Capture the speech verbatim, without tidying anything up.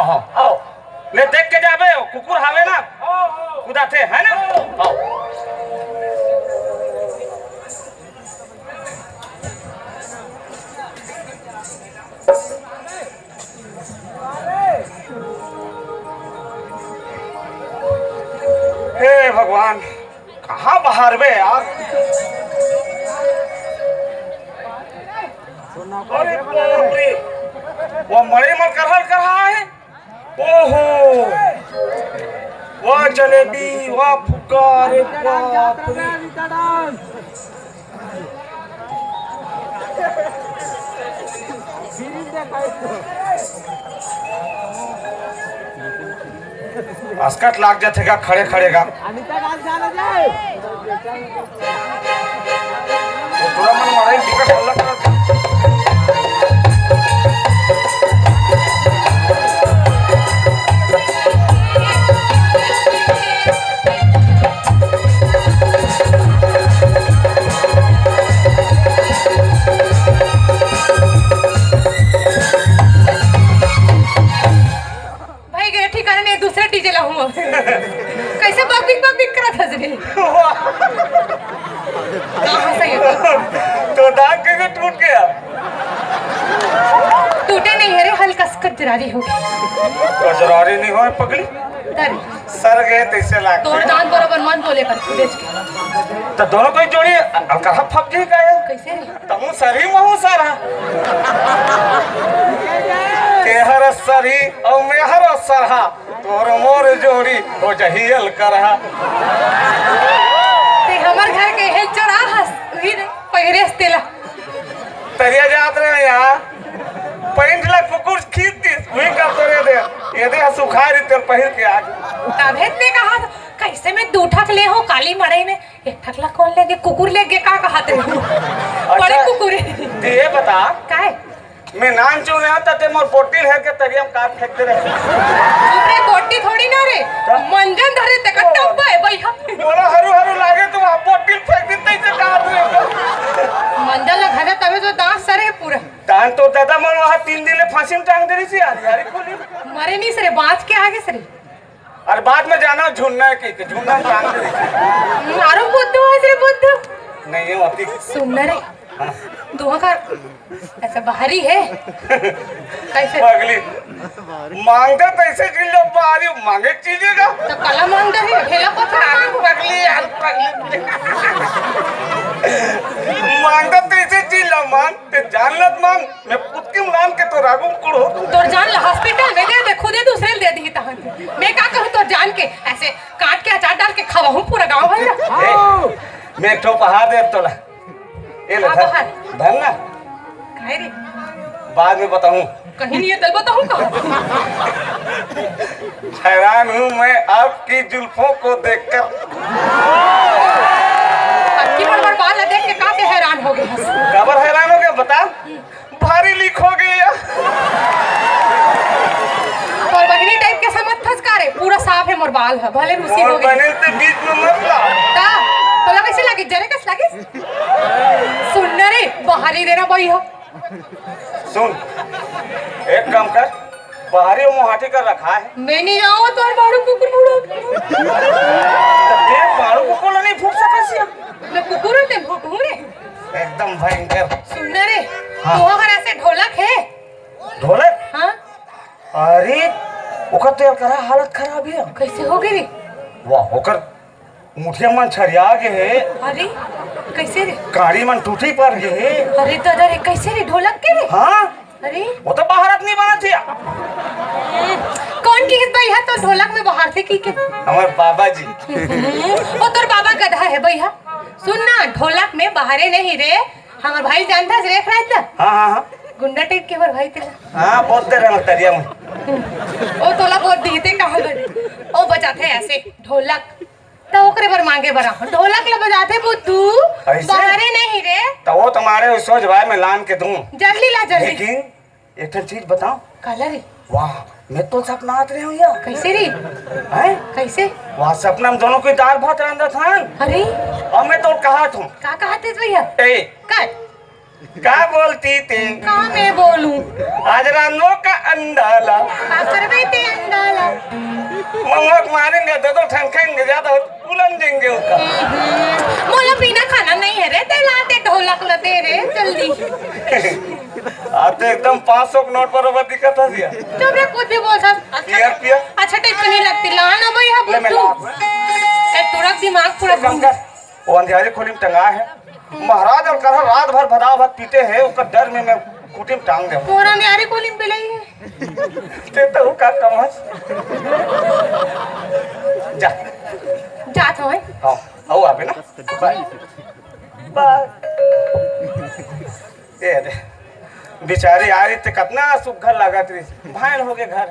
हाँ, आओ। ले देख के जाबे, कुकुर हावे ना? कुदाथे, है ना? आओ। हे भगवान, कहाँ बहारबे यार? अरे बाप रे, वो मड़ई म करहा ल करहा हे। ओहो, वाह जलेबी, वाह फुग्गा, अरे बाप रे। अस्कट लाग जाथे गा खड़े खड़े गा। वो पूरा मन मड़ई बिकट हल्ला करत हे। भाई गए ठिकाने नहीं, दूसरे डीजे ला हुआ। कैसे बकबिक बकबिक करत हस रे? कहाँ से ये? तो दांत कैसे टूट गया? टूटे नहीं है रे, हल्का सा कजरारी हो गया। कजरारी नहीं होय पगली। तर सर गए तैसे लाग। तोर दांत बरोबर मन बोले कर बेच के। तो दोनों कोई जोड़ी अलकरहा फप जी का है। कैसे रे? तहूँ सरही महूँ सरहा। तेहर सरही अउ मेहर सरहा, तोर मोर जोड़ी हो जही अलकरहा। ते हमर घर के हे चोरा हस, उही रे पहिरेस तेला। तरिया जात रहे यार, पैंट ला कुकुर खींच दिस, उही का तोरे दे, ये दे सुखारी तेल पहिर के आ। तभे ते कहा कैसे मैं दू ठक ले हो काली मड़ई में, एक ठक ला कौन लेगे? कुकुर लेगे का कहत रहे? बड़े अच्छा, कुकुर है। ते ये बता, काय? मैं नान चुन रहा था, ते मोर बोटी हेर के तरिया में काट फेंक दे रहे। चुप रे, बोटी थोड़ी ना रे, का? मंजन धरे ते का ओ। टब्बा है भैया। बोला हरू हरू लागे तो वहाँ बोटी फेंक दे, तैसे काट रहे हो। मंजन ला धरे तबे तो दांत सरे पूरा। तान तो दादा मन वहाँ तीन दिन ले फांसी में टांग दे रही थी यार, यार खोली। मरे नहीं सरे, बाँच के आगे सरे। अरे बाद में जाना झुन्ना है कि, कि झुन्ना में काम करे। मारो बुद्धू है रे बुद्धू। नहीं है होती। सुन ना रे। हाँ। दोहा का ऐसा बाहरी है। कैसे? पगली। मांगते पैसे के लिए बाहरी मांगे चीजें का। तो कला मांगते ही हेला पत्थर मांग पगली यार पगली। मांगते पैसे चीज ला मांग, ते जान लत मांग। मैं पुतकिम लान के तो रागुम कुड़ो। तोर जान ला हॉस्पिटल में दे दे, खुदे दूसरे ले दे दी तहन। मैं का करूँ तोर जान के, ऐसे काट के अचार डाल के खवाहूँ पूरा गाँव भर। ए, मैं एक ठो उपहार दे तोला। ए ले हाँ, धर। उपहार। धर ना। काहे रे? बाद में बताऊँ। कहीं नहीं है, तल बताऊँ कहाँ? हैरान हूँ मैं आपकी जुल्फों को देखकर। अक्की बड़ बड़ बाल देख के काफी हैरान हो गए। काबर हैरान हो गया बता? भारी लीक हो गई है। तोर बहिनी टाइप के समझ थस का रे? पूरा साफ है मोर बाल है, भले रूसी और हो गई। बने तो बीच में मत ला। ता, तोला कैसे लगे? जरे कस लगे? सुन ना रे, बाहरी देना पड़ी हो। सुन, एक काम कर, बाहरी मोहाटी कर रखा है। मैं नहीं जाऊँ तो बाड़ू कुकुर मुड़ो। तो देख, बाड़ू कुकुर नहीं फूक सकत सिया। मैं कुकुर हूँ, ते भूकूँ रे। एकदम भयंकर। सुन ना रे, हाँ। तोहर घर ऐसे ढोलक है? ढोलक? हाँ। अरे, ओकर तो यार करा हालत खराब है। कैसे हो गई रे? वाह, ओकर मुठिया मन छरिया गे हे। अरे, कैसे रे? काड़ी मन टूटी पर गे हे। अरे दादा रे, कैसे रे? ढोलक के रे? हाँ। अरे। वो तो बहारत नहीं बना थी। कौन की भाई है तो ढोलक में बहारथे की के? हमारे बाबा जी। वो तोर बाबा गधा है भैया। सुन ना, ढोलक में बहारे नहीं रे। हमार भाई जानता है, रेख रहा था। हाँ, हाँ, हाँ। गुंडा टाइप के हमार भाई तेला। हाँ, बहुत देर है तरिया में। ओ तोला बहुत दीते कहाँ गए? ओ बजाते ऐसे ढोलक। तो ओकरे बर मांगे बर आहूं। ढोलक ल बजाथे बुद्धू, ऐसे? बाहरे नहीं रे। तो वो तुम्हारे उस सोच भाई मैं लान के दूं। जल्दी ला, जल्दी। लेकिन एक ठन चीज बताओ। काला रे? वाह, मैं तो सपना आत रहे हूँ यार। कैसे रे? हैं? कैसे? वाह, सपना में दोनों कोई दाल भात रांधा था। अरे? और मैं तो कहा था। का कहा थे भैया? ए। कर। का बोलती ते? का मैं बोलूं? आज रानो का अंडा ला। का करबे ते अंडा ला? महुआ के मारेंगे, दो दो ठन खाएंगे, ज्यादा हो फूलन देंगे ओका। हम्म, मोला बिना खाना नहीं है रे, ते ला ते ढोलक ला दे रे, जल्दी। आप तो एकदम पाँच सौ के नोट बराबर दिखत हस या। चुप रे, कुछ भी बोल सकत। अच्छा, पिया, पिया। अच्छा, टेस्ट नहीं लगती, ला ना भाई, हाँ, ले, मैं बुद्धू। ला। ए, तोरा दिमाग पूरा एक काम कर, वो अंधियारी खोली में टंगा है। महाराज अउ करा रात भर भदा भात पीते हैं, ओकर डर में मैं खूंटी में टांग देहूं। तोरा अंधियारी खोली में बिलाई है। ते तो का कम हस। जा। जात होय। हाँ, आओ आबे ना। बाय। बाय। ए दे। बेचारी आ रही ते कतना सुग्घर लागत रही। भाइन हो गे घर।